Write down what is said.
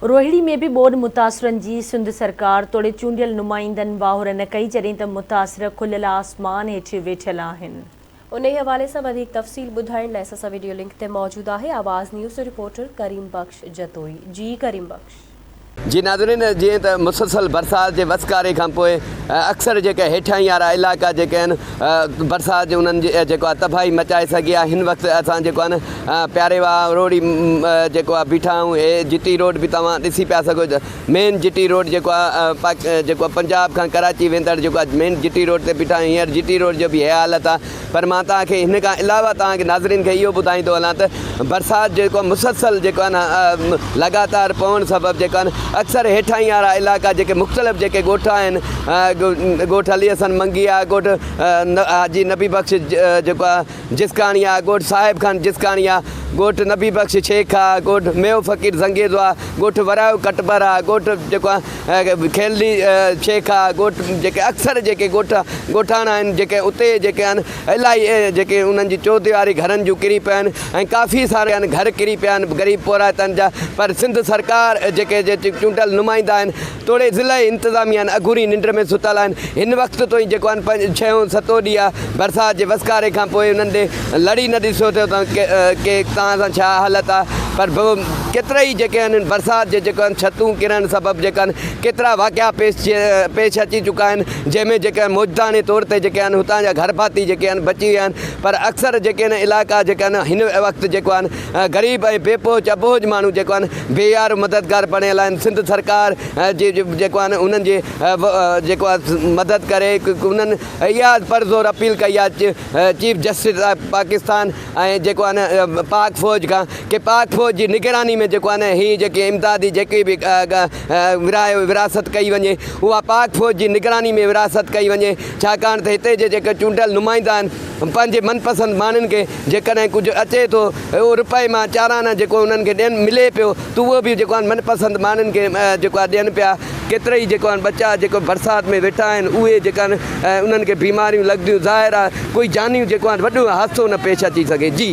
روهڙي ۾ به ٻوڏ متاثرن جي سنڌ سرڪار توڙي چونڊيل نمائندن واهر نه ڪئي جڏهن ته متاثر کليل آسمان هيٺ ويٺل آهن. انهي حوالي سان وڌيڪ تفصيل ٻڌائڻ لاء اسان سان وڊيو لنڪ تي موجود آهي آواز نيوز جو رپورٽر ڪريم بخش جتوئي جي ڪريم بخش. جي ناظرين جيئن ته مسلسل برسات جي وسڪاري کان پوء اڪثر جيڪي هيٺاهين وارا علائقا جيڪي آهن برسات جي انهن جي جيڪو آهي تباهي مچائي سگهي آهي هن وقت اسان جيڪو آهي نه پياري واهه روهڙي جيڪو آهي بيٺا آهيون هي جتي روڊ به توهان ڏسي پيا سگهو مين جتي روڊ جيڪو آهي جيڪو آهي پنجاب کان ڪراچي ويندڙ جيڪو آهي مين جتي روڊ تي بيٺا آهيون هينئر جتي روڊ جو به هي حالت آهي پر مان توهان کي هن کان علاوه توهان کي ناظرين کي اهو ٻڌائيندو هلان ته برسات جيڪو آهي مسلسل جيڪو آهي نه لڳاتار پوڻ سبب جيڪو آهي نه اڪثر هيٺاهين وارا علائقا جيڪي مختلف جيڪي ڳوٺ آهن ڳوٺ علي حسن منگي آهي ڳوٺ حاجي نبي بخش جيڪو آهي جسڪاڻي آهي ڳوٺ صاحب خان جسڪاڻي آهي ڳوٺ نبي بخش شيخ آهي ڳوٺ ميو فقير زنگيزو آهي ڳوٺ ورايو ڪٽبر آهي ڳوٺ جيڪو آهي کيلڙي شيخ آ ڳوٺ جيڪي اڪثر جيڪي ڳوٺ ڳوٺاڻا آهن جيڪي اتي جيڪي آهن الاهي جيڪي انهن جي چوديواري گهرن جون ڪري پيا آهن ۽ ڪافي سارا آهن گهر ڪري پيا آهن غريب پورهيتن جا پر سنڌ سرڪار جيڪي چونڊيل نمائندا آهن توڙي ضلعي انتظاميا آهن اگهوري ننڊ ۾ ستل آهن هن وقت تائين جيڪو آهن ڇهون ستون ڏينهن آهي برسات جي وسڪاري کان پوء انهن ڏي لڙي نه ڏسو ٿيو ته ڪي توهان سان ڇا حالت آهي پر ڪيترا ئي جيڪي آهن برسات جي جيڪو آهن ڇتون ڪرڻ سبب جيڪا آهن ڪيترا واقعا پيش پيش اچي چڪا آهن جنهن ۾ جيڪي آهن موجداڻي طور تي جيڪي آهن هتان جا گهر ڀاتي جيڪي آهن بچي ويا آهن پر اڪثر جيڪي آهن علائقا جيڪي آهن هن وقت جيڪو آهن غريب ۽ بي پهچ اٻوجهه ماڻهو جيڪو آهن بي يار مددگار بڻيل آهن سنڌ سرڪار جي جيڪو آهن انهن جي جيڪو آهي مدد ڪري انهن اها پرزور اپيل ڪئي آهي چيف جسٽس آف پاڪستان ۽ جيڪو آهي نه پاڪ فوج کان ڪي پاڪ فوج جي نگراني ۾ جيڪو آهي نه هي جيڪي امدادي جيڪي به ورهايو ورهاست ڪئي وڃي اها پاڪ فوج جي نگراني ۾ ورهاست ڪئي وڃي ڇاڪاڻ ته هتي جي جيڪي چونڊيل نمائندا آهن پنهنجي من پسند ماڻهن کي جيڪڏهن ڪجهه اچي ٿو اهو رپئي مان چارانا جيڪو انهن کي ڏين ملي پيو ته اهو به جيڪو آهن من پسند ماڻهن کي جيڪو آهي ڏين پيا ڪيترا ئي جيڪو آهن ٻچا جيڪو برسات ۾ ويٺا آهن اهي جيڪا آهن انهن کي بيماريون لڳنديون ظاهر آهي ڪوئي جانيون جيڪو آهن وڏو حادثو نه پيش اچي سگهي جي.